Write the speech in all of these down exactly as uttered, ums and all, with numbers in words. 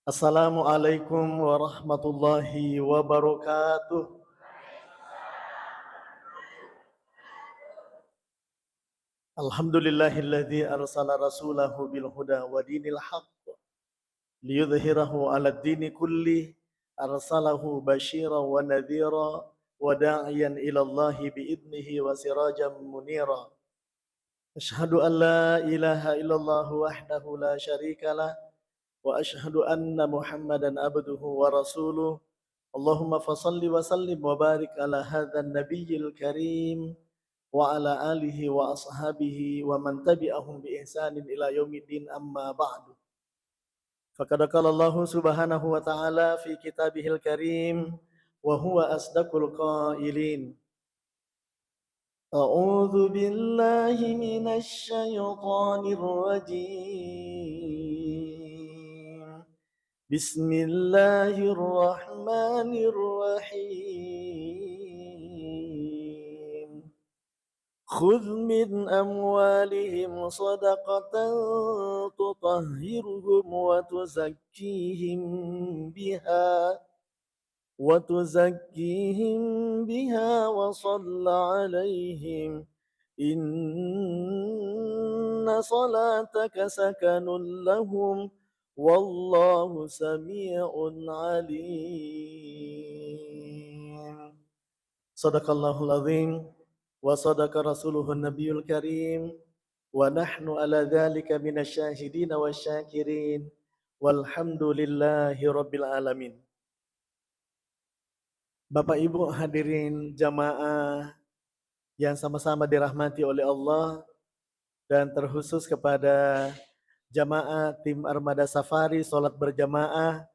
Assalamualaikum warahmatullahi wabarakatuh. Alhamdulillahilladzi arsala rasulahu bil huda wa dinil haqq liyudhhirahu 'alad dini kulli, arsalahu basyiran wa nadhira wa da'iyan ilallahi bi idnihi wa sirajan munira. Asyhadu an la ilaha illallah wahdahu la syarika lah, wa asyhadu anna Muhammadan abduhu wa rasuluh. Allahumma fasalli wa sallim wa barik ala hadzan nabiyyil karim wa ala alihi wa ashabihi wa man tabi'ahum bi ihsanin ila yaumiddin, amma ba'du. Faqad qala Allahu subhanahu wa ta'ala fi kitabihil karim wa huwa asdaqul qailin. A'udzu billahi minasy syaithanir rajim. Bismillahirrahmanirrahim. Khudz min amwalihim shadaqatan tutahhiruhum wa tuzakkihim biha, wa tuzakkihim biha wa shalli 'alaihim. Inna shalataka sakanun lahum. Wallahu sami'un 'alim. Shadaqallahul 'azhim wa shadaqa rasuluhun nabiyul karim wa nahnu 'ala dzalika minasy syahidina wasy syakirin. Walhamdulillahi rabbil 'alamin. Bapak Ibu hadirin jamaah yang sama-sama dirahmati oleh Allah, dan terkhusus kepada jamaah tim Armada Safari salat berjamaah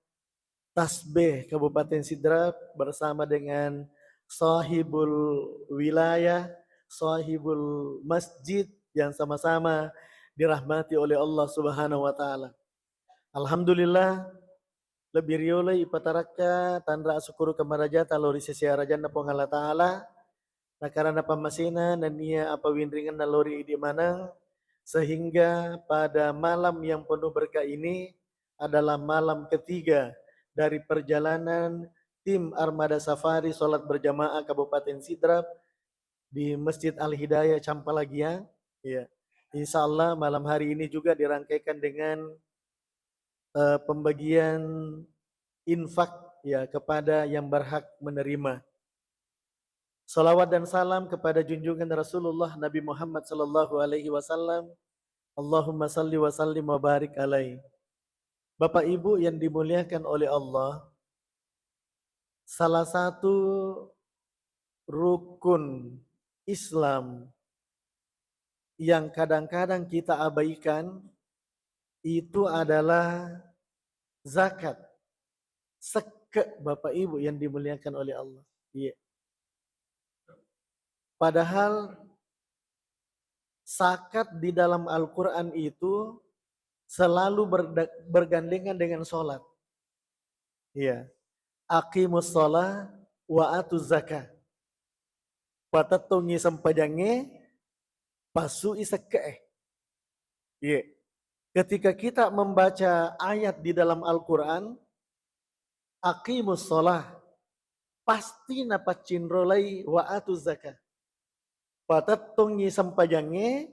Tasbih Kabupaten Sidrap bersama dengan sahibul wilayah, sahibul masjid yang sama-sama dirahmati oleh Allah Subhanahu wa Ta'ala. Alhamdulillah, lebbi rioloi ipatarakka tanra asukkuruka marajata lao ri sese arajanna Puang Allah Ta'ala, nakarana pammasena nennia apawinringenna lao ri idi maneng, sehingga pada malam yang penuh berkah ini adalah malam ketiga dari perjalanan tim Armada Safari salat berjamaah Kabupaten Sidrap di Masjid Al Hidayah Campalagia. Ya. Insya Allah malam hari ini juga dirangkaikan dengan eh, pembagian infak, ya, kepada yang berhak menerima. Salawat dan salam kepada junjungan Rasulullah Nabi Muhammad sallallahu alaihi wasallam. Allahumma salli wa sallim wa barik alaih. Bapak Ibu yang dimuliakan oleh Allah, salah satu rukun Islam yang kadang-kadang kita abaikan itu adalah zakat. Sekke, Bapak Ibu yang dimuliakan oleh Allah. Iya. Padahal zakat di dalam Al-Quran itu selalu berda-, bergandengan dengan sholat. Iya. Aqimus shalah wa atuz zakah. Patettongi sempajangnge, passui sekke'e. Iya. Ketika kita membaca ayat di dalam Al-Quran, aqimus shalah, pasti napaccinrolai wa atuz zakah. Patettongi sempajangnge,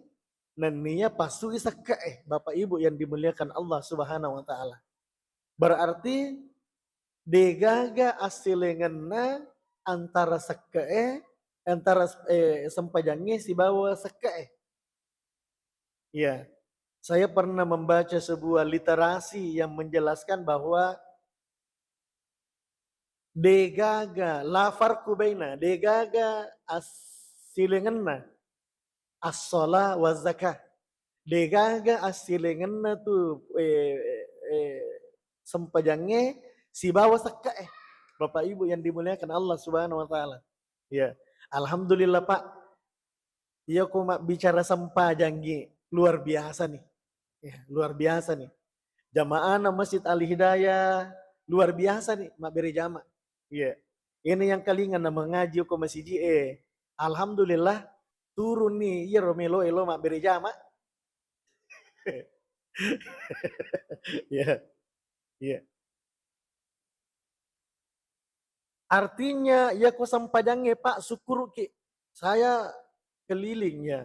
nennia passui sekke'e, Bapak Ibu yang dimuliakan Allah Subhanahu wa Ta'ala. Berarti degaga assilengenna antara sekke'e, antara, eh, sempajangnge sibawa sekke'e. Ya, saya pernah membaca sebuah literasi yang menjelaskan bahwa degaga, la farqu baina, degaga assilengenna as-shalah wa zakah. Degaga assilengenna tu, eh, eh, sempajangnge sibawa sekke'e. Bapak Ibu yang dimuliakan Allah Subhanahu wa Ta'ala. Ya, alhamdulillah, Pak. Iya ko mabbicara sempajangngi, luar biasa nih. Ya, luar biasa nih. Jamaahna Masjid Al Hidayah luar biasa nih, mabbere jama. Iya. Ini yang kalinga na mengaji ko masiji, eh. Alhamdulillah, turun nih, iya ro melo elo mabbere jama. Iya. Iya. Artinya, iya ko sempajangnge, Pak, sukkuruki. Saya keliling, ya.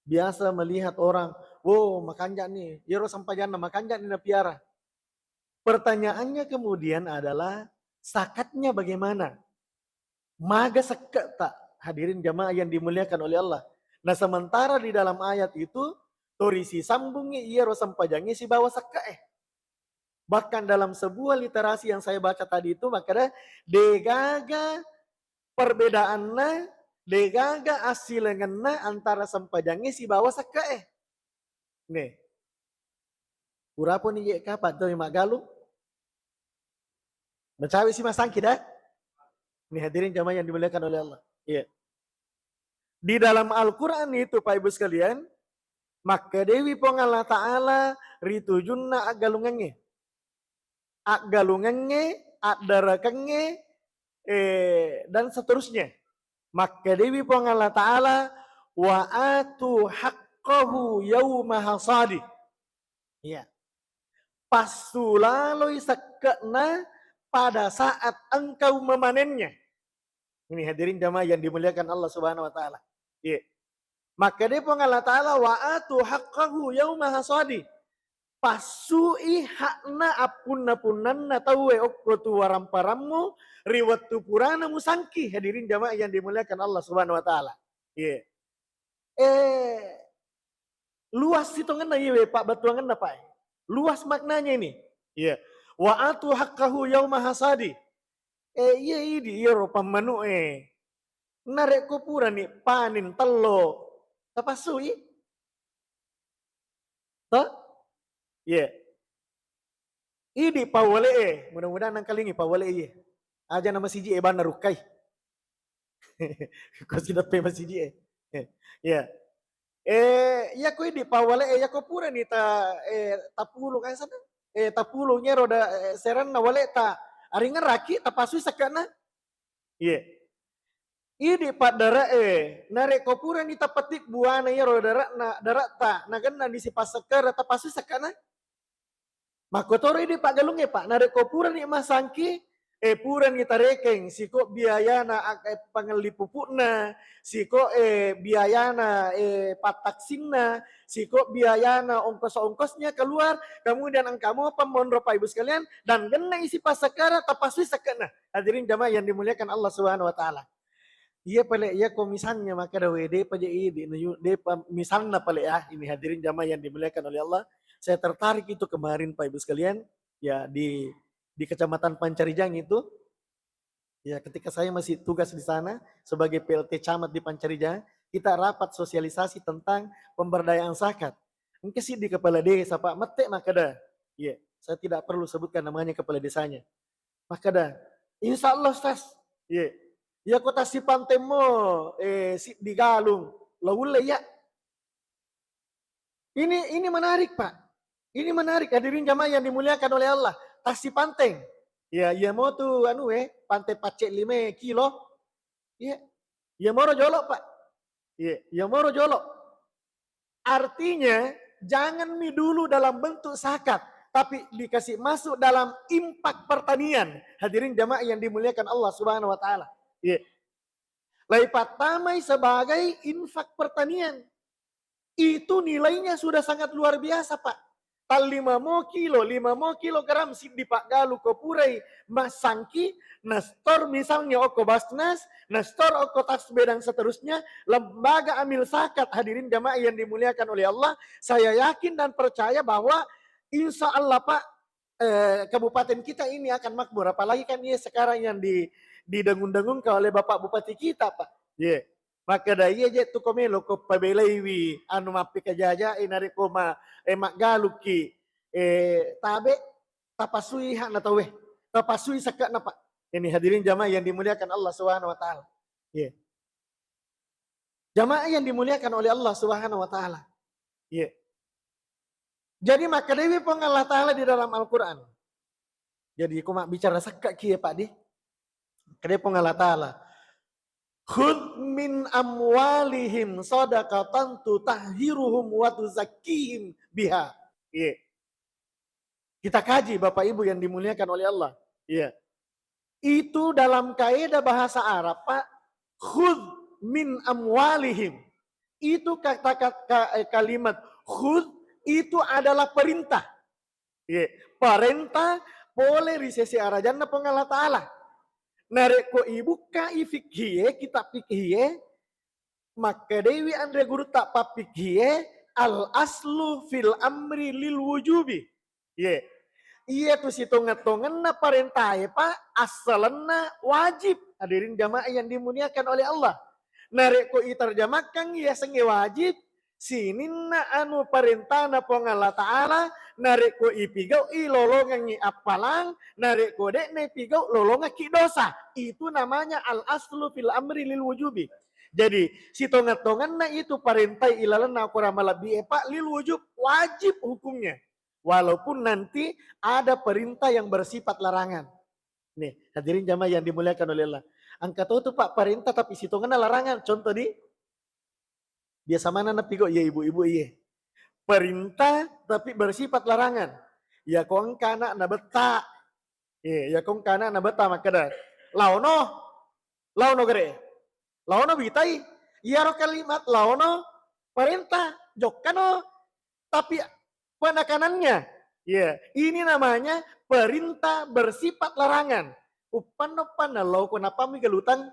Biasa melihat orang, "Wo, makanja' ni, iyaro sempajanna makanja' ni napiara." Pertanyaannya kemudian adalah, sakatnya bagaimana? Maga sekke'ta, hadirin jamaah yang dimuliakan oleh Allah. Nah, sementara di dalam ayat itu, tori sisambungngi iyaro sempajangnge sibawa sekke'e. Bahkan dalam sebuah literasi yang saya baca tadi itu, makkeda, degaga perbedaanna, degaga assilengenna antara sempajangnge sibawa sekke'e. Nih. Puraponi je kapang to maggalung? Macawe si masangki dah. Nih, hadirin jamaah yang dimuliakan oleh Allah. Iya. Di dalam Al-Quran itu, Pak Ibu sekalian, makkedewi Puang Allah Ta'ala ritujunna aggalungengnge. Aggalungengnge, addarakengnge, eh, dan seterusnya. Makkedewi Puang Allah Ta'ala, "Wa atu haqqahu yauma hasadi." Iya. Passulaloi sekke'na pada saat engkau memanennya. Ini hadirin jamaah yang dimuliakan Allah Subhanahu wa Ta'ala. Iya. Makkeda Puang Allah Ta'ala, "Wa atu haqqahu yauma hasadi." Passui hakna appunna-punnanna tauwe okko tuwaramparammu ri wettu purana musangki, hadirin jamaah yang dimuliakan Allah Subhanahu wa Ta'ala. Iya. Eh, luas sitongenna iyewe pabbattuangenna, Pak. Luas maknanya ini. Iya. "Wa atu haqqahu yauma hasadi." Eh, iya idi iyaro pammanu'e. Narekko purani panen tello, tapassui? To? Iya. Idi pawale'e, mudah-mudahan nangkalingi pawale'e iye. Aja na masiji'e banna rukkai. Ko sideppe masiji'e. Iya. Eh, iya ko idi pawale'e, iya ko purani ta, eh, tapulung, eh, sana? Eh, tapulung ero da, eh, seranna wale'ta. Aringeraki tapasui sekke'na. Iya. Idi paddare'e, narekko purani tapetik buana iyaro dare'na, dare'ta, nagennani sipassekkere, tapasui sekke'na. Makkotoro idi paggalungnge, Pak, narekko purani masangki, eh, purani tarekeng, siko biayana, ak-, eh, pangelli pupu'na, siko, eh, biayana, eh, pattaksinna, siko biayana ongkos-ongkosnya keluar, kemudian engka mopa monro, Pak Ibu sekalian, dan genna isi passekkara, tapasui sekke'na. Hadirin jamaah yang dimuliakan Allah Subhanahu wa Ta'ala. Iya pale, iya ko misalnya makkeda we, depa je idi, nayu-, depa misalna pale, ah, ini hadirin jamaah yang dimuliakan oleh Allah. Saya tertarik itu kemarin, Pak Ibu sekalian, ya, di, di Kecamatan Pancarijang itu, ya, ketika saya masih tugas di sana sebagai P L T camat di Pancarijang, kita rapat sosialisasi tentang pemberdayaan zakat. Engka siddi kepala desa, Pak, mette makkeda, iya, saya tidak perlu sebutkan namanya kepala desanya. Makkeda, "Insya Allah, Ustaz." Iya. Iya ko tassipantemmo, eh, siddi galung, lo ulle iya. Ini, ini menarik, Pak. Ini menarik, hadirin jamaah yang dimuliakan oleh Allah. Tassipanteng. Ya, iya mo tu anu, eh, pante pacce lima kilo. Iya. Iya moro jolo, Pak. Iya, iya moro jolo. Artinya, jangan mi dulu dalam bentuk zakat, tapi dikasih masuk dalam infak pertanian. Hadirin jamaah yang dimuliakan Allah Subhanahu wa Ta'ala. Iya. Lai pattamai sebagai infak pertanian. Itu nilainya sudah sangat luar biasa, Pak. Tallima mo kilo, lima mo kilogram siddi paggalu ko purai massangki, na store misalnya oko Basnas, na store oko Tasbeh dan seterusnya, lembaga amil zakat, hadirin jamaah yang dimuliakan oleh Allah, saya yakin dan percaya bahwa insya Allah, Pak, eh, kabupaten kita ini akan makmur, apalagi kan iya sekarang yang di, didengung-dengungkan oleh Bapak Bupati kita, Pak. Iya. Makkeda iya je tu ko melo ko pabelaiwi anu mappikajaja, eh, narekko ma, eh, maggalukki, eh, tabe, tapasui hakna tauwe, tapasui sekke'na, Pak. Ini hadirin jamaah yang dimuliakan Allah Subhanahu wa Ta'ala. Iya. Jamaah yang dimuliakan oleh Allah Subhanahu wa Ta'ala. Iya. Jadi makkedawi Puang Allah Ta'ala di dalam Al-Quran. Jadi ko mabbicara sekka kie, Pak, di. Makkedai Puang Allah Ta'ala, "Khudz min amwalihim shadaqatan tutahhiruhum wa tuzakkihim biha." Iya. Kita kaji, Bapak Ibu yang dimuliakan oleh Allah. Iya. Itu dalam kaedah bahasa Arab, Pak, khudz min amwalihim. Itu kata, kata, eh, kalimat khudz itu adalah perintah. Ye, perintah pole ri sese arajanna Puang Allah Ta'ala. Narekko ibukkai fikhiye, kitab fikhiye, makkedaiwi anre gurutta pappikhie, al aslu fil amri lil wujubi. Ye. Iyatu sitongeng-tongenna parentae, Pak, assalenna wajib. Hadirin jamaah yang dimuliakan oleh Allah. Narekko iterjemahkan yasengnge wajib, sininna anu parentana Puang Allah Ta'ala, narekko ipigau'i lolongengngi appalang, narekko de'na ipigau lolongekki dosa. Itu namanya al aslu fil amri lil wujubi. Jadi, sitongeng-tongenna itu parentai ilalenna akorang malebbi e, Pak, lil wujub, wajib hukumnya. Walaupun nanti ada perintah yang bersifat larangan. Nih, hadirin jamaah yang dimuliakan oleh Allah. Engka to tu, Pak, perintah tapi sitongenna larangan. Contoh di, biasa mana napigo, iya ibu-ibu, iya. Perintah tapi bersifat larangan. Ya ko engka anak na betta. Iya, ya ko engka anak na betta makkeda, "Laono, laono gere, laono bitai." Iyaro kalimat laono perintah, jokkano. Tapi penekanannya, ya, ini namanya perintah bersifat larangan. Uppanna-uppanna loko napammi galutang.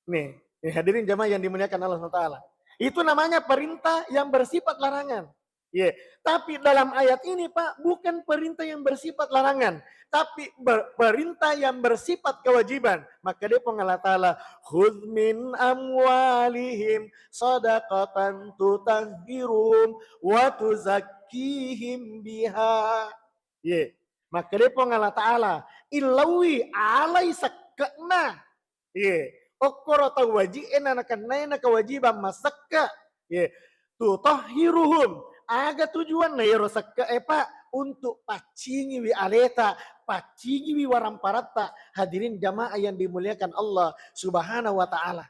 Nih, nih, hadirin jamaah yang dimuliakan Allah subhanahu wa taala. Itu namanya perintah yang bersifat larangan. Ya, tapi dalam ayat ini, Pak, bukan perintah yang bersifat larangan, tapi ber-, perintah yang bersifat kewajiban. Maka dia Puang Allah Ta'ala, "Khudz min amwalihim sadaqatan tutahhiruhum wa tuzakkihim biha." Ye. Maka dia Puang Allah Ta'ala, "Illawi alai sekke'na." Ye. Okkoro tau waji'e na nakennae na kewajiban massekke. Ye. "Tutahhiruhum." Aga tujuanna yero sekke'e, Pak? Untuk paccingiwi aleta, paccingiwi waramparatta. Hadirin jamaah yang dimuliakan Allah Subhanahu wa Ta'ala.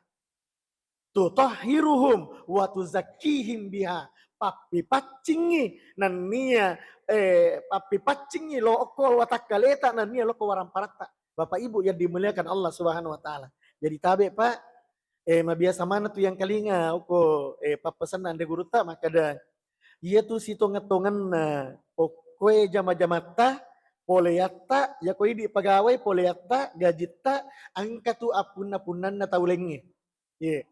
"Tutahhiruhum wa tuzakkihim biha." Pappipaccingi nennia, eh, pappipaccingi lo okko watakkaleta nennia lokko waramparatta. Bapak Ibu yang dimuliakan Allah Subhanahu wa Ta'ala. Jadi tabe, Pak, eh, mabiasa mana tu yang kalinga okko, eh, pappesenna anre gurutta makkeda, iya tu sitongeng-tongenna okkoe jama-jamatta, poleatta, yako idi pegawai, poleatta, gajitta, engka tu appunna-punnanna tau laingnge. Ye.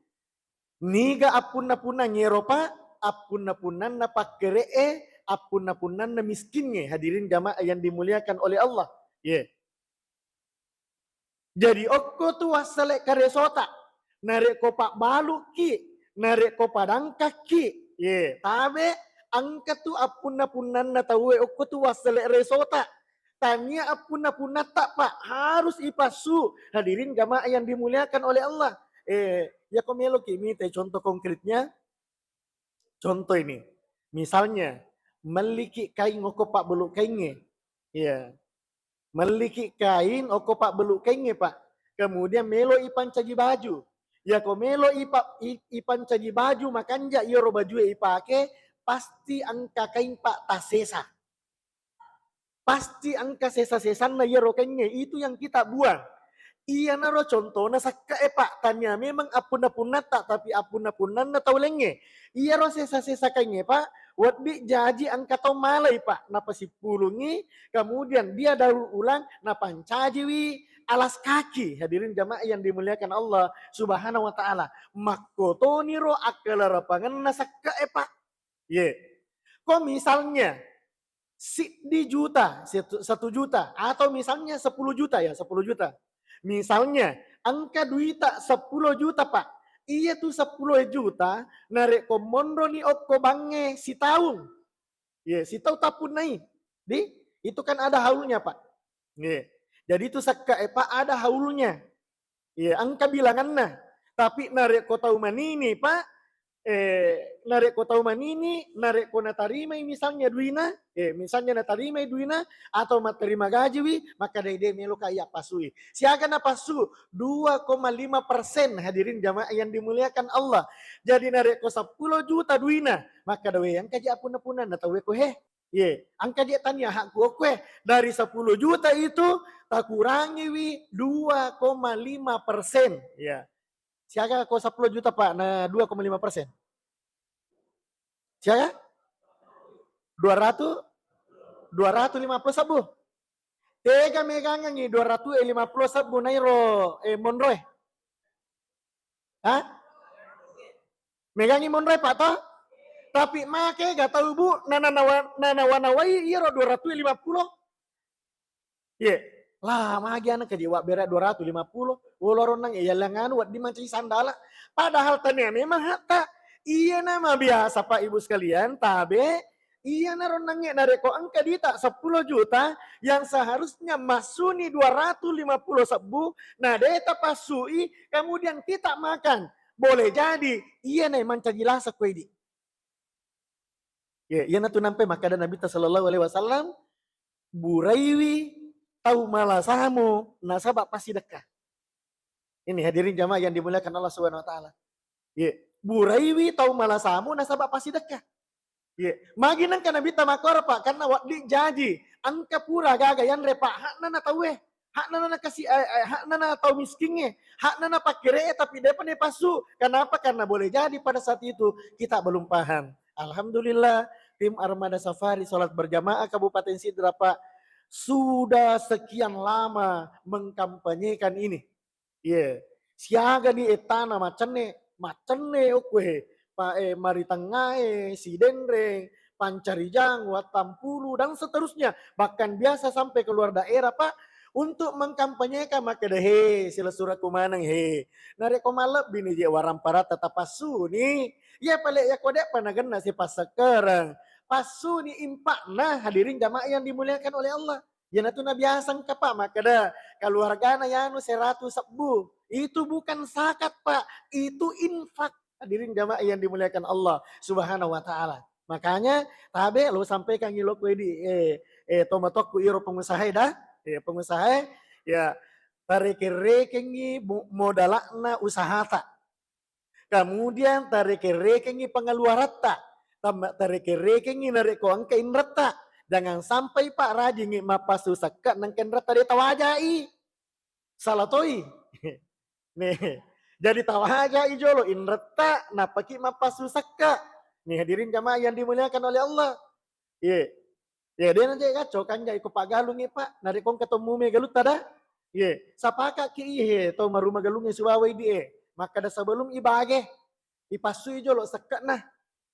Niga appunna-punnang yero, Pak? Appunna-punnanna pakkere'e, appunna-punnanna miskingnge. Hadirin jamaah yang dimuliakan oleh Allah. Ye. Jadi okko tu wassele karesota. Narekko pabbalukki, narekko padangkakki, ye, tabe, engka tu appunna-punnanna tauwe okko tu wassele resota. Tania appunna-punnatta, Pak, harus ipassu. Hadirin jamaah yang dimuliakan oleh Allah. Eh, yako meloki mite contoh konkretnya. Contoh ini. Misalnya, melliki kain okko pabbelu kaingnge. Iya. Melliki kain okko pabbelu kaingnge, Pak. Kemudian melo ipancaji baju. Yako melo ipa-, i-, ipancaji baju makanja iyaro bajue ipake, pasti engka kain, Pak, tasesa. Pasti engka sesa-sesanna iyaro kaingnge, itu yang kita buang. Iyanaro contona sakka e, Pak, tania memang appunna-punnatta, tapi appunna-punnanna tau laingnge. Iyaro sesa-sesa kaingnge, Pak, wedding jaji engka tau malai, Pak, napasippulungi, kemudian dia daur ulang, napancajiwi alas kaki. Hadirin jamaah yang dimuliakan Allah Subhanahu wa Ta'ala. Makkotoniro akkalarapangenna sakka e, Pak. Ye. Ko misalnya, siddi juta, satu, satu juta, atau misalnya sepuluh juta ya, sepuluh juta. Misalnya, engka duita sepuluh juta, Pak. Iya tu sepuluh juta, narekko monroni okko bangnge sitaung. Ye, sitaung tappunnai. Di, itu kan ada haulnya, Pak. Ye. Jadi itu sakka e, Pak, ada haulnya. Iya, engka bilanganna. Tapi narekko tau manini, Pak, eh, narekko tau manini, narekko natarimai misalnya duina, eh, misalnya natarimai duina atau matterima gajiwi, maka dede meloka iya pasui. Siaga napassu? Dua koma lima persen, hadirin jamaah yang dimuliakan Allah. Jadi narekko sepuluh juta duina, maka dawe engkaji appunna-punna natauwe ko he. Ye, engka je tania hakku okkoe. Dari sepuluh juta itu takurangiwi dua koma lima persen. Ya. Siaga ko sepuluh juta, Pak, na dua koma lima persen? Siaga? Dua ratus? Dua ratus lima puluh sebbu. Tega megangengi dua ratus lima puluh sebbu nairo, eh, monroe? Hah? Megangi monroe, Pak, toh? Tapi make ga tau, Bu, nananawa-, nanawa-nawai iyaro dua ratus lima puluh. Ye, lah, magi ana kaji wa bera dua ratus lima puluh, wolo ronnang, eh, yalanganu wedding mancaji sandala. Padahal tania memang hakta. Iyana mabiasa, Pak, Ibu sekalian, tabe, iyana ronnangnge narekko engka dita sepuluh juta yang seharusnya massuni dua ratus lima puluh sebbu, na de tapassui, kemudian kita makan. Boleh jadi, iyana mancaji lasa koedi. Ye, iyanatu nampai makkada Nabitta sallallahu alaihi wasallam, "Buraiwi tau malasamu nasaba passidekka." Ini hadirin jamaah yang dimuliakan Allah Subhanahu wa Ta'ala. Ye, buraiwi tau malasamu nasaba passidekka. Ye, magi nengka Nabitta makkoro, Pak, karena wedding jaji, engka pura gaga yanre, Pak, hakna na tauwe. Hakna na kasi-, eh, eh, hakna na tau miskingnge, hakna na pakkere'e, tapi depa nepassu. Kenapa? Karena boleh jadi pada saat itu kita belum paham. Alhamdulillah, tim Armada Safari Salat Berjamaah Kabupaten Sidrap, Pak, sudah sekian lama mengkampanyekan ini. Iya. Siaga ni ettana macenne, macenne okkoe, pa-, eh, Maritengae, Sidenreng, Pancarijang, Wattampulu, dan seterusnya. Bahkan biasa sampai keluar daerah, Pak, untuk mengkampanyekan makkeda, "He, silessurekku maneng, he. Narekko malebbi ni je waramparatta tapassuni, iya pale yako de'pa nagenna sipassekkereng. Passuni impakna," hadirin jamaah yang dimuliakan oleh Allah. Iyanatu nabiasa engka, Pak, makkeda, keluargana yanu seratu sebbu. Itu bukan zakat, Pak. Itu infak. Hadirin jamaah yang dimuliakan Allah Subhanahu wa Ta'ala. Makanya, tabe lo sampaikan ilo kue di, eh, eh, tomatokku iro pengusaha dah. Eh, pengusaha, ya, tareke-rekengi mo-, modalakna usahata. Kemudian tareke-rekengi pengeluaratta. Tam-, tareke-rekengi narekko engka inretta. Jangan sampai, Pak, rajingi mappassu sekka nengka inretta de tawajai. Salah toi. Nih. Jadi tawajai jolo inretta, nappaki mappassu sekka. Nih, hadirin jamaah yang dimuliakan oleh Allah. Iya. Iya, de na je gacco kanjai ko paggalungi, Pak. Narekko engka to mume galutta dah. Iya, sapakakki ihe to maruma galungi sibawa idi e. Makkada sebelum ibage, ipassui jolo sekke'na.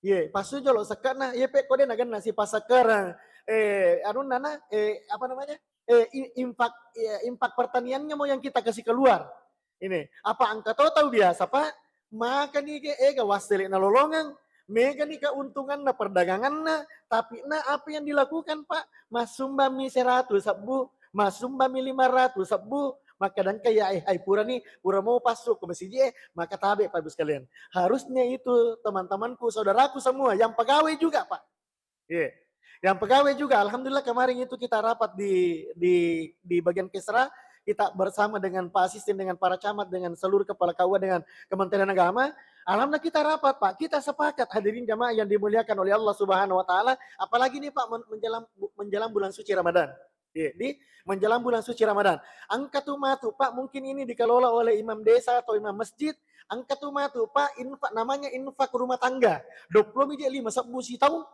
Iya, ipassui jolo sekke'na. Iya, pe ko de nagenna sipasakkarang, eh, anunna na, eh, apa namanya? Eh, i-, infak, iya, infak pertaniannya mau yang kita kasih keluar. Ini, apa engka to tau biasa, Pak? Makani ke ega wassele nalolongeng, megani keuntunganna perdaganganna, tapi na apa yang dilakukan, Pak? Massumbangmi seratu sebbu, massumbangmi lima ratu sebbu, makkadangka ya, eh, hai purani, pura mau passu ke masjid, eh, maka tabe, Pak Ibu sekalian. Harusnya itu teman-temanku, saudaraku semua yang pegawai juga, Pak. Iya. Yang pegawai juga, alhamdulillah kemarin itu kita rapat di, di, di bagian Kesra, kita bersama dengan Pak Asisten, dengan para camat, dengan seluruh kepala K U A, dengan Kementerian Agama. Alhamdulillah kita rapat, Pak. Kita sepakat, hadirin jamaah yang dimuliakan oleh Allah Subhanahu wa Ta'ala. Apalagi nih, Pak, men-, menjelang, menjelang bulan suci Ramadan. Iya, di menjelang bulan suci Ramadan. Engka tu matu, Pak, mungkin ini dikelola oleh imam desa atau imam masjid. Engka tu matu, Pak, infak, namanya infak rumah tangga. Dua puluh mije lima sebbu sitaung.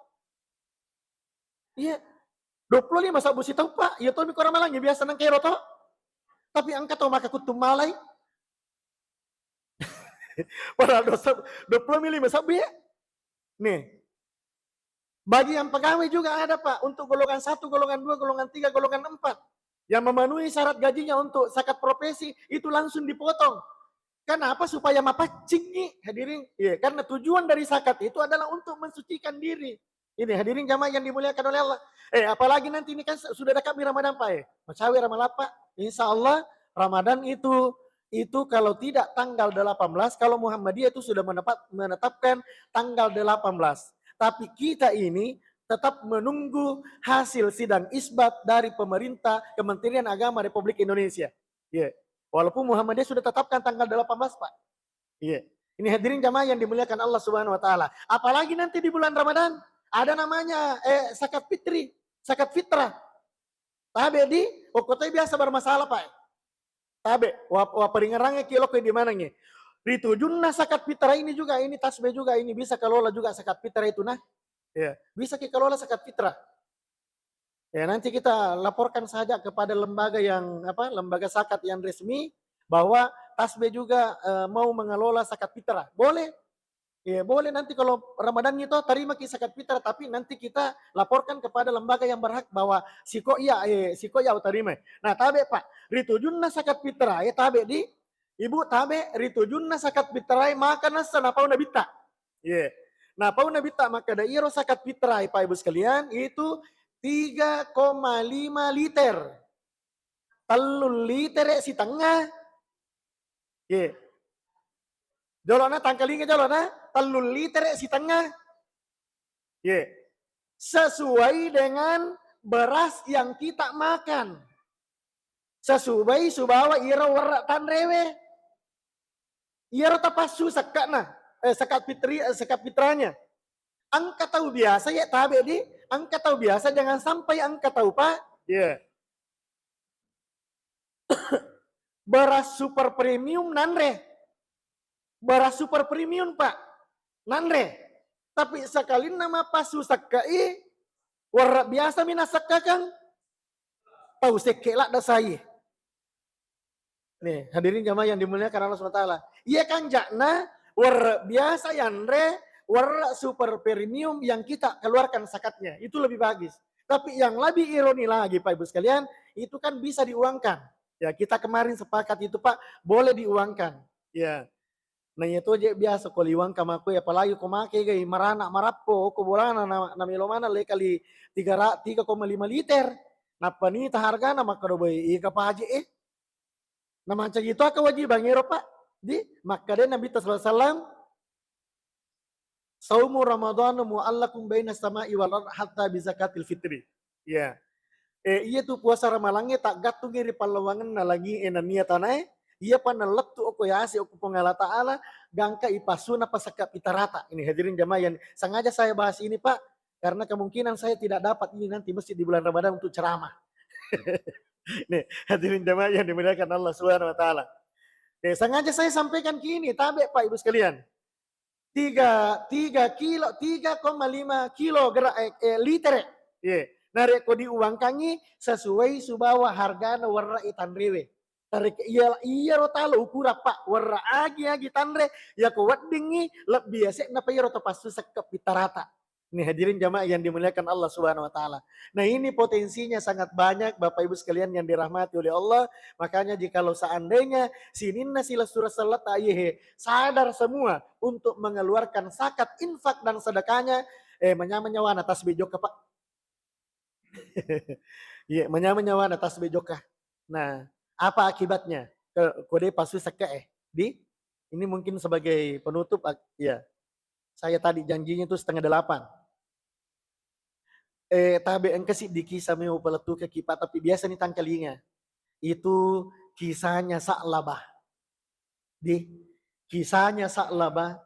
Iya. Dua puluh lima sebbu sitaung, Pak. Iya to mi ko Ramalang, iya biasa nang kero to. Tapi engka to maka kuttung malai. Padahal dosa dua puluh lima sebbu ya. Nih. Bagi yang pegawai juga ada, Pak, untuk golongan satu, golongan dua, golongan tiga, golongan empat. Yang memenuhi syarat gajinya untuk zakat profesi, itu langsung dipotong. Kenapa? Supaya mapaccingi, hadirin. Iya, karena tujuan dari zakat itu adalah untuk mensucikan diri. Ini, hadirin jamaah yang dimuliakan oleh Allah. Eh, apalagi nanti ini kan su-, sudah dekat mi Ramadan, Pak, eh. Macawe Ramadan, Pak. Insya Allah, Ramadan itu, itu kalau tidak tanggal delapan belas, kalau Muhammadiyah itu sudah menepat-, menetapkan tanggal delapan belas. Tapi kita ini tetap menunggu hasil sidang isbat dari pemerintah, Kementerian Agama Republik Indonesia. Iya. Walaupun Muhammadiyah sudah tetapkan tanggal delapan belas, Pak. Iya. Ini, hadirin jamaah yang dimuliakan Allah Subhanahu wa Ta'ala. Apalagi nanti di bulan Ramadan, Ada namanya, eh, zakat fitri, zakat fitrah. Tabe di, okko toi biasa bermasalah, Pak. Tabe, wa-, wa peringerangnya kilo ko di manangngi. Ritujunna zakat fitrah ini juga, ini tasbih juga, ini bisa kelola juga zakat fitrah itu, nah. Ya, bisa ki kelola zakat fitrah. Ya, nanti kita laporkan saja kepada lembaga yang, apa, lembaga zakat yang resmi bahwa tasbih juga, eh, mau mengelola zakat fitrah. Boleh. Ya, boleh nanti kalau Ramadan itu terima ki zakat fitrah, tapi nanti kita laporkan kepada lembaga yang berhak bahwa siko iya, eh, siko iya terima. Nah, tabe, Pak, ritujunna zakat fitrah, eh, tabe di, Ibu, tabe, ritujunna zakat fitrah, maka nassa napau nabitta. Iya. Napau nabitta makkeda iro zakat fitrah, Pak Ibu sekalian, itu tiga koma lima liter. Tellu liter sitengnga. Ye. Jolona tangkalinga jolona, tellu liter sitengnga. Ye. Sesuai dengan beras yang kita makan. Sesuai sibawa iro werre tanrewe. Iyaro tapassu sekka'na, eh, zakat fitri, eh, zakat fitrahnya. Engka tau biasa ya tabe di, engka tau biasa jangan sampai engka tau, Pak. Iya. Beras super premium nanre. Beras super premium, Pak. Nanre. Tapi sekalinna mapassu sekka'i, warra biasa mi nasekkakang. Tau sekke ladda sai. Nih, hadirin jamaah yang dimuliakan Allah subhanahu wa taala. Iya kan jakna, warra biasa yanre, warra super premium yang kita keluarkan zakatnya. Itu lebih bagus. Tapi yang lebih ironi lagi, Pak Ibu sekalian, itu kan bisa diuangkan. Ya, kita kemarin sepakat itu, Pak, boleh diuangkan. Ya. Na iya to je biasa ko liwang kamaku, apalagi ko make gai marana marappo ko bolana na, na melo maneng le kali tiga ra-, tiga koma lima liter. Nappa nita hargana makkeda, "Boy, ika paje eh." Na mancaji to kewajiban ero, Pak. Di makkeda Nabi sallallahu alaihi wasallam, "Saumu Ramadhanu mu'allaqun baina sama'i wal ard hatta bi zakatil fitri." Ya. Eh, iya tu puasa Ramalangnge taggattungi ri pallawangenna langie nennia tanae, iya pa nalettu okko yase okko Puang Allah Ta'ala, gangka ipassu na pasakka pitarata. Ini hadirin jamaah yang sengaja saya bahas ini, Pak, karena kemungkinan saya tidak dapat ini nanti masjid di bulan Ramadan untuk ceramah. Nih, hadirin jamaah yang dimuliakan Allah Subhanahu wa Ta'ala. Eh, sengaja saya sampaikan kini, tabe, Pak, Ibu sekalian. Tiga, tiga kilo, tiga koma lima kilo gera-, eh, eh, litere. Ye. Narekko diuangkangi sesuai sibawa hargana warra e tanrewe. Tarik iya, iyaro talo ukurang, Pak, warra agi-agi tanre, yako weddingngi lebbi yase'na pa iyaro tapassu sekke pitarata. Nih, hadirin jamaah yang dimuliakan Allah Subhanahu wa Ta'ala. Nah, ini potensinya sangat banyak, Bapak Ibu sekalian yang dirahmati oleh Allah. Makanya, jikalau seandainya sininna silessureng selletta iyehe sadar semua untuk mengeluarkan zakat, infak, dan sedekahnya, eh, manyameng nyawana tasbih jokka, Pak. Iya, manyameng nyawana tasbih jokka. Nah, apa akibatnya? Ke, kode pasu sekke, eh. Di, ini mungkin sebagai penutup, ak-, ya. Saya tadi janjinya itu setengah delapan. Eh, tabe engka siddi kisah mewa palettukekki, Pak, tapi biasa ni tangkalinga. Itu kisahnya Sa'labah. Di, kisahnya Sa'labah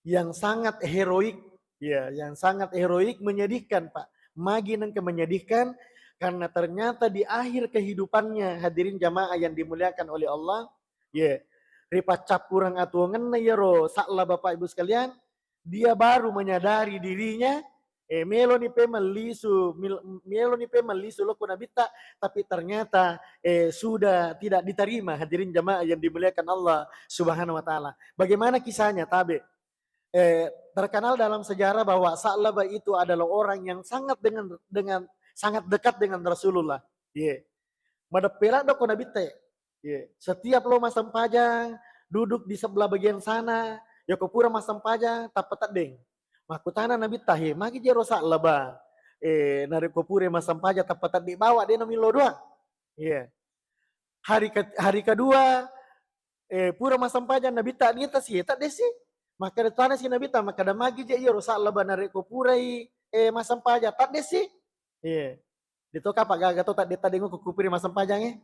yang sangat heroik, ya, yang sangat heroik, menyedihkan, Pak. Magi nengka menyedihkan, karena ternyata di akhir kehidupannya, hadirin jamaah yang dimuliakan oleh Allah, ya, ripaccappureng atuwongenna iyaro Sa'labah, Bapak Ibu sekalian, dia baru menyadari dirinya, eh, meloni pemeng lisu, mil-, meloni pemeng lisu lokko nabitta, tapi ternyata, eh, sudah tidak diterima, hadirin jamaah yang dimuliakan Allah Subhanahu wa Ta'ala. Bagaimana kisahnya, tabe? Eh, terkenal dalam sejarah bahwa Sa'labah itu adalah orang yang sangat dengan, dengan, sangat dekat dengan Rasulullah. Ye. Madeppe ladde ko nabitta, ye. Ye. Setiap lo massempajang, duduk di sebelah bagian sana, yako pura massempajang, tappa teddeng. Makkutana nabitta, "He, magi jero Sa'labah, eh, narekko pura massempajang tappa teddeng bawa, de namillo doang?" Ye. Hari ke-, hari kedua, eh, pura massempajang nabitta, niata si, eh, tadde si. Makkeda tana si nabitta, makkeda, "Magi je iyaro Sa'labah narekko purai, eh, massempajang, tadde si?" Iya. Dito kapa gaga to tadde-tadde ngoko kupiri massempajang, eh.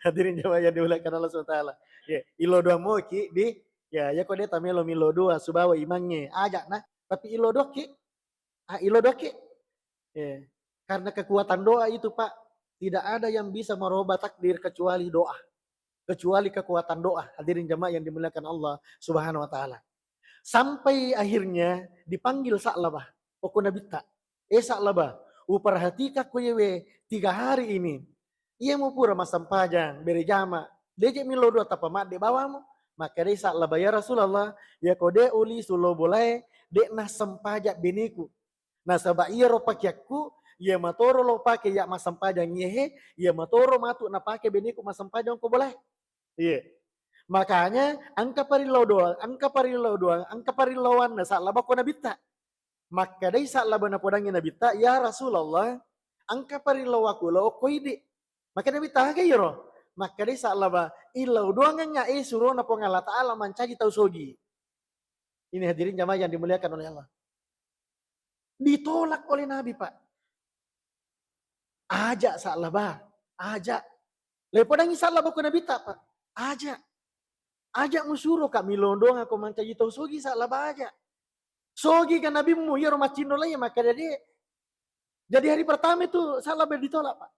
Hadirin jamaah yang dimuliakan Allah subhanahu wa taala. Iya, ilo doang moki di, ya, ya ko de tamelo milo doang subawa imangnge. Aja nah, tapi ilo doang ki. Ah, ilo doke. Eh, karena kekuatan doa itu, Pak, tidak ada yang bisa merubah takdir kecuali doa. Kecuali kekuatan doa, hadirin jamaah yang dimuliakan Allah Subhanahu wa Ta'ala. Sampai akhirnya dipanggil Sa'labah, okko Nabitta. "Eh, Sa'labah, uperhatikakko yewe tiga hari ini. Iya mu pura massempajang, bere jama, deje mi lo doa tappa madde bawamu." Makkedai Sa'labah, "Ya Rasulullah, ya ko de uli sulo bolae, de nassempajang beneku. Nasaba iyaro pakeakku, iya matoro lo pake ya massempajang iyehe, iya matoro matu napake beneku massempajang ko bolae." Iya. Makanya engka parillau doang, engka parillau doang, engka parilauanna Sa'labah ko Nabitta. Makkedai Sa'labah napodangi Nabitta, "Ya Rasulullah, engka parillau aku lo okko idi." Makkeda Nabitta, "Aga iyaro?" Makkedai Sa'labah, "Illau doangengnga e surona Puang Allah Ta'ala mancaji tau sogi." Ini hadirin jamaah yang dimuliakan oleh Allah. Ditolak oleh Nabi, Pak. "Aja, Sa'labah, aja." Lepodangi Sa'labah ko Nabitta, Pak. "Aja. Aja musuro ka milondong ako mancaji tau sogi, Sa'labah, aja. Sogi ka nabimmu iyaro maccinno lai makkeda de." Jadi hari pertama itu Sa'labah ditolak, Pak.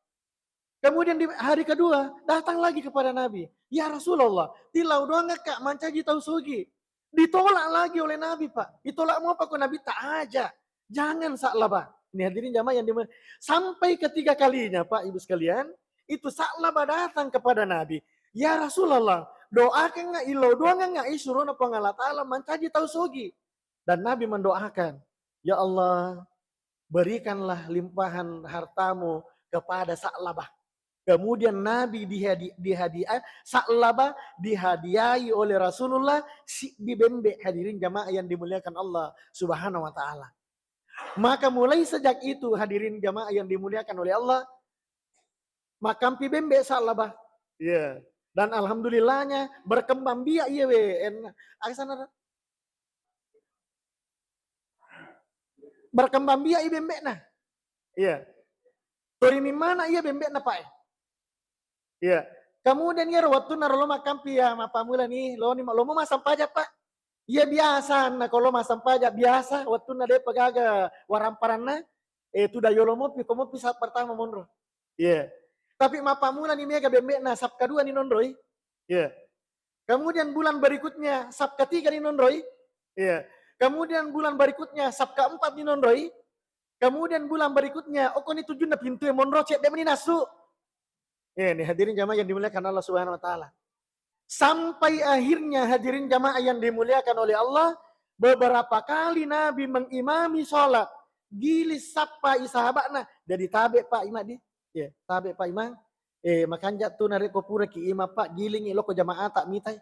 Kemudian di hari kedua datang lagi kepada Nabi, "Ya Rasulullah, tillau doang ka mancaji tau sogi." Ditolak lagi oleh Nabi, Pak. Ditolak mopa ko Nabitta, "Aja. Jangan, Sa'labah." Ini hadirin jamaah yang dimuliakan. Sampai ketiga kalinya, Pak, Ibu sekalian, itu Sa'labah datang kepada Nabi, "Ya Rasulullah, doakangnga, illau doangengnga i surona Puang Allah Ta'ala mancaji tau sogi." Dan Nabi mendoakan, "Ya Allah, berikanlah limpahan hartamu kepada Sa'labah." Kemudian Nabi dihadi-, dihadiah, Sa'labah dihadiahi oleh Rasulullah siddi bembe, hadirin jamaah yang dimuliakan Allah Subhanahu wa Ta'ala. Maka mulai sejak itu, hadirin jamaah yang dimuliakan oleh Allah, makampi bembe Sa'labah. Iya. Dan alhamdulillahnya berkembang biak iya we. En, aga sana, berkembang biak i bembe'na. Iya. Tori mimmana iya bembe'na, Pak, e. Iya. Kemudian iyaro wettunna ro lo makkampi, ya, mappammula ni, lo ni, lo mo massempajang, Pak. Iya, biasa na ko lo massempajang, biasa wettunna de'pa gaga waramparanna, eh, tudang yolo mopi, ko mopi sap pertama monro. Iya. Tapi mappammula ni mega bembe'na, sap kedua ni nonroi. Iya. Kemudian bulan berikutnya, sap ketiga ni nonroi. Iya. Kemudian bulan berikutnya, sap keempat ni nonroi. Kemudian bulan berikutnya, okko ni tujunna pintu e monro, cedde meni nasu. Eh, ini hadirin jamaah yang dimuliakan Allah Subhanahu wa Ta'ala. Sampai akhirnya, hadirin jamaah yang dimuliakan oleh Allah, beberapa kali Nabi mengimami sholat, giling sappai sahabatna, jadi tabe, Pak, Imam di. Ya, tabe, Pak Imam. Eh, makanja tu narekko pura ki imam, Pak, gilingi loko jamaah tak mitai.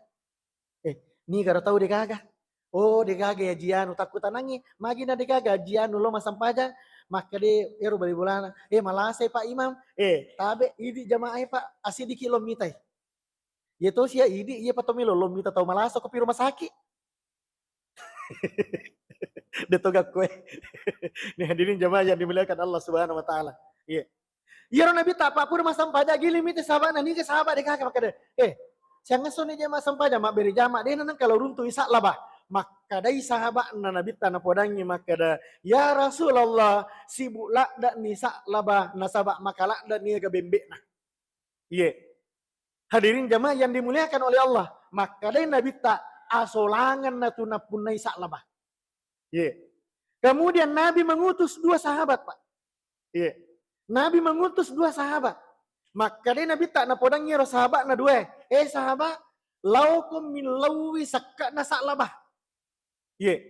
Eh, niga ro tau degaga? Oh, degaga ya Jianu, takkutanangi, magi na degaga Jianu lo massempajang, makkeda ero bali bolana. Eh, malasai, Pak Imam. Eh, tabe, idi jamaah, Pak, asidiki lo mitai. Iya tosi ya, idi, iya pa to melo lo mita tau malasa ko pi rumah sakit. De to gakko e. Nih, hadirin jamaah yang dimuliakan Allah Subhanahu wa Ta'ala. Iya. Iyaro Nabitta, Pak, pura massempajang, giling mita sahabatna, niga sahabat degaga makkeda, "Eh, siangngesso ni jama sempajang, mabbere jama, de na nengka lo runtu'i Sa'labah." Makkedai sahabatna Nabitta, napodangi makkeda, "Ya Rasulullah, sibuk ladde'ni Sa'labah, nasaba maka ladde'ni ega bembe'na." Iye. Hadirin jamaah yang dimuliakan oleh Allah, makkedai Nabitta, "Asolangenna tu nappunnai Sa'labah." Iye. Kemudian Nabi mengutus dua sahabat, Pak. Iye. Nabi mengutus dua sahabat. Makkedai Nabitta, napodangi ro sahabatna dua, "Eh, sahabat, laokom millauwi sakke'na Sa'labah." Iye.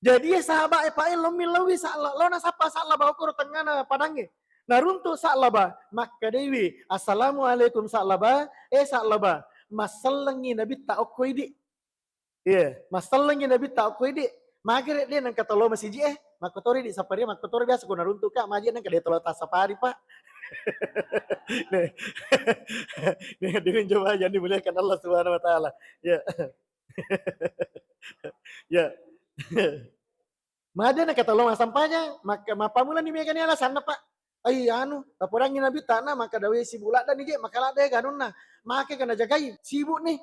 Jadi, iye sahabat e, Pak, e, lo millauwi Sa'la-, lo nasappa Sa'labah okoro tengngana padangnge. Naruntu Sa'labah, makkedaiwi, "Assalamualaikum Sa'labah, eh, Sa'labah, massellengngi Nabitta okko idi." Iye, massellengngi Nabitta okko idi. Magere de nengka tolo masiji e, makkotori di sapari, makkotori biasa ko naruntu ka, maji nengka de tolo tasapari, Pak. Nih. Nih, hadirin jamaah yang dimuliakan Allah Subhanahu wa Ta'ala. Ya. Ya. Made na kata lo massempajang, mak-, mappammula ni mega ni alasanna, Pak. Ai, anu, tapodangi Nabitta na, makkeda, "We, sibuk ladda ni je, maka ladda e ganunna. Make ga najagai, sibuk ni."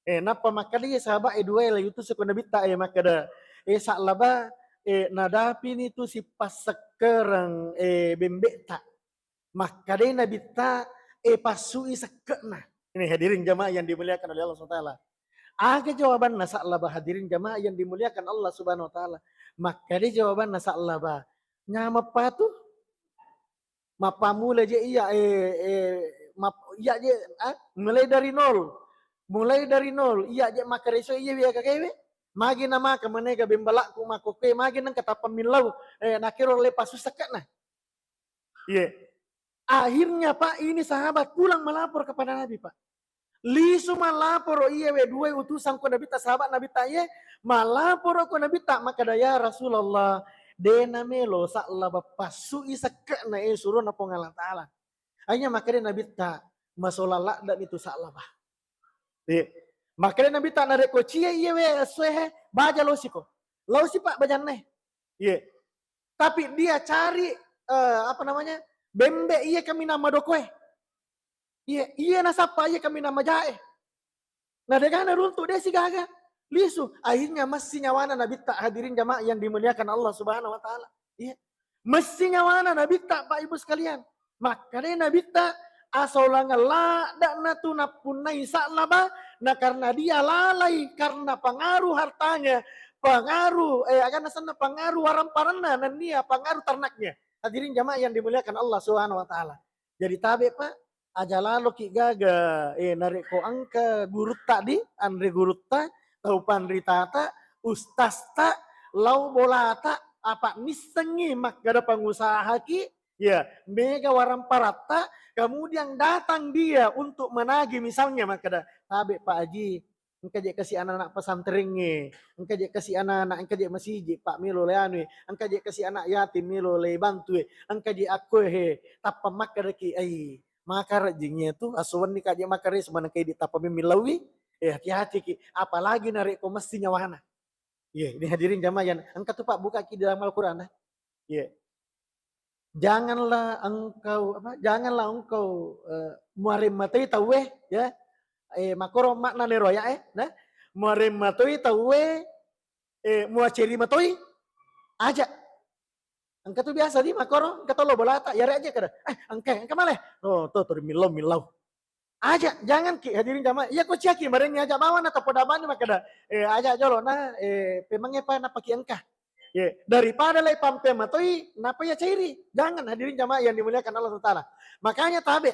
Eh, nappa makkeda iye sahabat e dua e la yutus ko Nabitta e, makkeda, "Eh, Sa'labah, eh, nadapini tu sipassekkereng, eh, bembe'ta. Makkedai Nabitta, eh, passui sekke'na. Ini hadirin jamaah yang dimuliakan oleh Allah subhanahu wa taala. Aga jawabanna Sa'labah, hadirin jamaah yang dimuliakan Allah subhanahu wa taala? Makkedai jawabanna Sa'labah, nyameppa tu. Mappamula je iya, eh, eh, map-, iya je, ah, mulai dari nol. Mulai dari nol, iya je makkareso iya we gagaewe. Magi namaka manega bembalakku makkokkoe, magi nengka tappa millau, eh, nakero le pasu sekke'na. Iya. Akhirnya, Pak, ini sahabat pulang melapor kepada Nabi, Pak. Lisu malaporo iye we dua utusan ko Nabitta, sahabat Nabitta iye, malaporo ko Nabitta, makkeda, "Ya Rasulullah, de namelo Sa'labah passui sekke'na, eh, surona Puang Allah Ta'ala." Akhirnya makkeda Nabitta, "Masolang ladde'ni tu Sa'labah." Iya. Makkeda Nabitta, "Narekko cia iye we essoe he, baja losiko." Losi, Pak, bajanna e. Iya. Tapi dia cari, eh, apa namanya, bembe iye kaminang madokoe. Iya, iya nasappa iye kaminang majae. Na dega naruntu, de sigaga. Lisu. Akhirnya messi nyawana Nabitta, hadirin jamaah yang dimuliakan Allah Subhanahu wa Ta'ala. Iya. Messi nyawana Nabitta, Pak Ibu sekalian. Makkeda Nabitta, asolang ladde'na tu nappunnai Sa'labah, na karena dia lalai karena pengaruh hartanya, pengaruh, eh, agana senna pengaruh waramparanna, nennia pengaruh ternaknya. Hadirin jamaah yang dimuliakan Allah Subhanahu wa Ta'ala. Jadi tabe, Pak, aja laloki gaga, eh, narekko engka gurutta di, anre gurutta, tau panritata, ustazta, lao bolata, apa nissengi makkeda pangusahaki, ya, mega waramparatta, kemudian datang dia untuk menagih, misalnya makkeda, "Tabe, Pak Haji, engka je kasi anak-anak pesantrengnge, engka je kasi anak-anak, engka je masiji, Pak, melo le anui, engka je kasi anak yatim melo le bantui, engka je akkoe he," tappa makkedaki, "Ai, makarejjingnge tu, aso wenni ka je makareso, manengka idi tappa memmillaui, eh, hati-hatiki, apalagi narekko messi nyawana." Iya, ini hadirin jamaah yang engka tu, Pak, bukaki di dalam Al-Quran, nah. Iya. Janganlah engkau, apa, janganlah engkau, eh, muareng matoi tauwe, ya. Eh, makoro makna nero ya, eh, nah. Muareng matoi tauwe, eh, muaceri matoi, aja. Engka tu biasa di makoro, engka tolo bolata, yare aja kada. Eh, engka, engka male. Oh, to, to, millau, millau. Aja, jangan ki, hadirin jamaah. Iya ko ciaki, marenni aja bawa na tapodabani makkeda, eh, aja jolo na, eh, pemangnge pa napaki engka. Ye, daripada lai pampe matoi, napa ya cairi? Jangan, hadirin jamaah yang dimuliakan Allah subhanahu wa taala. Makanya tabe,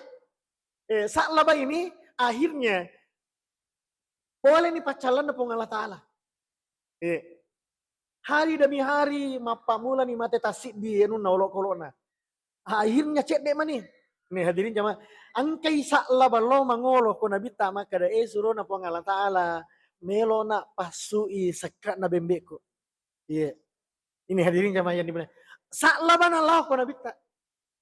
eh, Sa'labah ini akhirnya pole ni paccallanna Puang Allah Ta'ala. Eh, hari demi hari mappamulani mate tassiddi anunna olokolo'na. Akhirnya cedde mani. Nih hadirin jamaah, engkai Sa'labah lo mangolo ko Nabitta makkeda, eh, surona Puang Allah Ta'ala, melo na passui sekke'na bembe'ku. Iya. Ini hadirin jamaah yang dimuliakan. Sa'labah nalao ko Nabitta.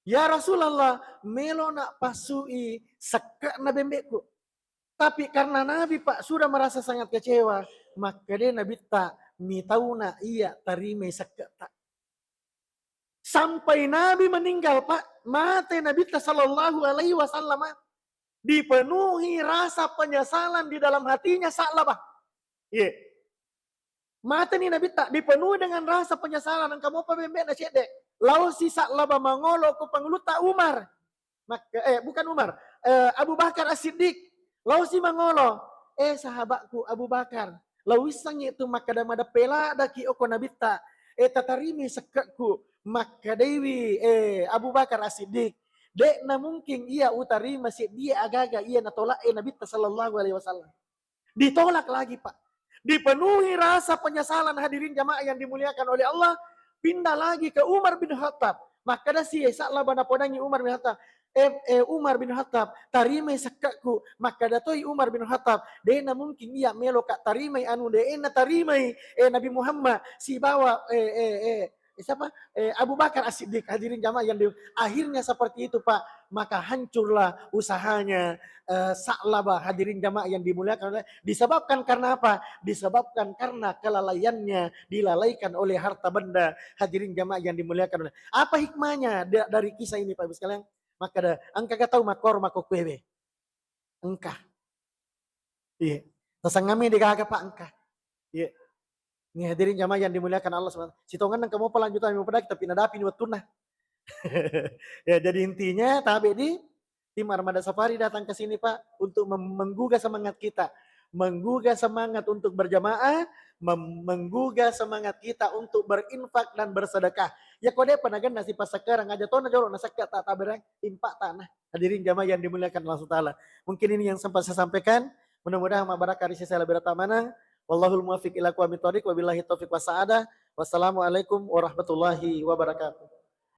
Ya Rasulullah, melo na passui sekke'na bembe'ku. Tapi karena Nabi, Pak, sudah merasa sangat kecewa, makkeda Nabitta, mitauna iya tarimai sekke'ta. Sampai Nabi meninggal, Pak, mate Nabitta sallallahu alaihi wasallam, dipenuhi rasa penyesalan di dalam hatinya Sa'labah. Iya. Mateni Nabitta, dipenuhi dengan rasa penyesalan, engka mopa bembe'na cedde. Laosi Sa'labah mangolo ko pangulutta Umar. Mak-, eh, bukan Umar, eh, Abu Bakar As-Siddiq. Laosi mangolo, eh, sahabatku Abu Bakar, lauissengngi tu makkeda madeppe ladaki oko Nabitta, eh, tatarimai sekke'ku. Makkedaiwi, eh, Abu Bakar As-Siddiq, de'na mungkin iya utarima seddie agaga iya natola'e Nabitta sallallahu alaihi wasallam. Ditolak lagi, Pak. Dipenuhi rasa penyesalan, hadirin jamaah yang dimuliakan oleh Allah, pindah lagi ke Umar bin Khattab. Makkedasi Sa'labah napodangi Umar bin Khattab, "Eh, eh, Umar bin Khattab, tarimai sekke'ku." Makkeda toi Umar bin Khattab, "De'na mungkin iya meloka tarimai anu de'na tarimai, eh, Nabi Muhammad sibawa, eh, eh, eh, eh, siapa? Eh, Abu Bakar As-Siddiq." Hadirin jamaah yang di-, akhirnya seperti itu, Pak. Maka hancurlah usahanya, eh, Sa'labah, hadirin jamaah yang dimuliakan oleh, disebabkan karena apa? Disebabkan karena kelalaiannya, dilalaikan oleh harta benda, hadirin jamaah yang dimuliakan oleh. Apa hikmahnya da-, dari kisah ini, Pak Ibu sekalian? Makkeda, engka ga tau makkoro makkokkoe we? Engka. Iya. Tasangngami degaga, Pak, engka. Iya. Ini hadirin jamaah yang dimuliakan Allah subhanahu wa taala. Sitongan nang kamu pelanjutan mau pedaki tapi nadapi ni wettunna. Ya, jadi intinya tabe di tim Armada Safari datang ke sini, Pak, untuk mem-, menggugah semangat kita, menggugah semangat untuk berjamaah, mem-, menggugah semangat kita untuk berinfak dan bersedekah. Ya, kode panagan nasi pasakarang aja tona jorok nasakka tak taberang impak tanah. Hadirin jamaah yang dimuliakan Allah subhanahu wa taala. Mungkin ini yang sempat saya sampaikan. Mudah-mudahan mabaraka ri sisa lebih rata manang. Wallahul muwaffiq ila aqwamit thoriq. Wabillahi taufiq wasa'adah. Wassalamualaikum warahmatullahi wabarakatuh.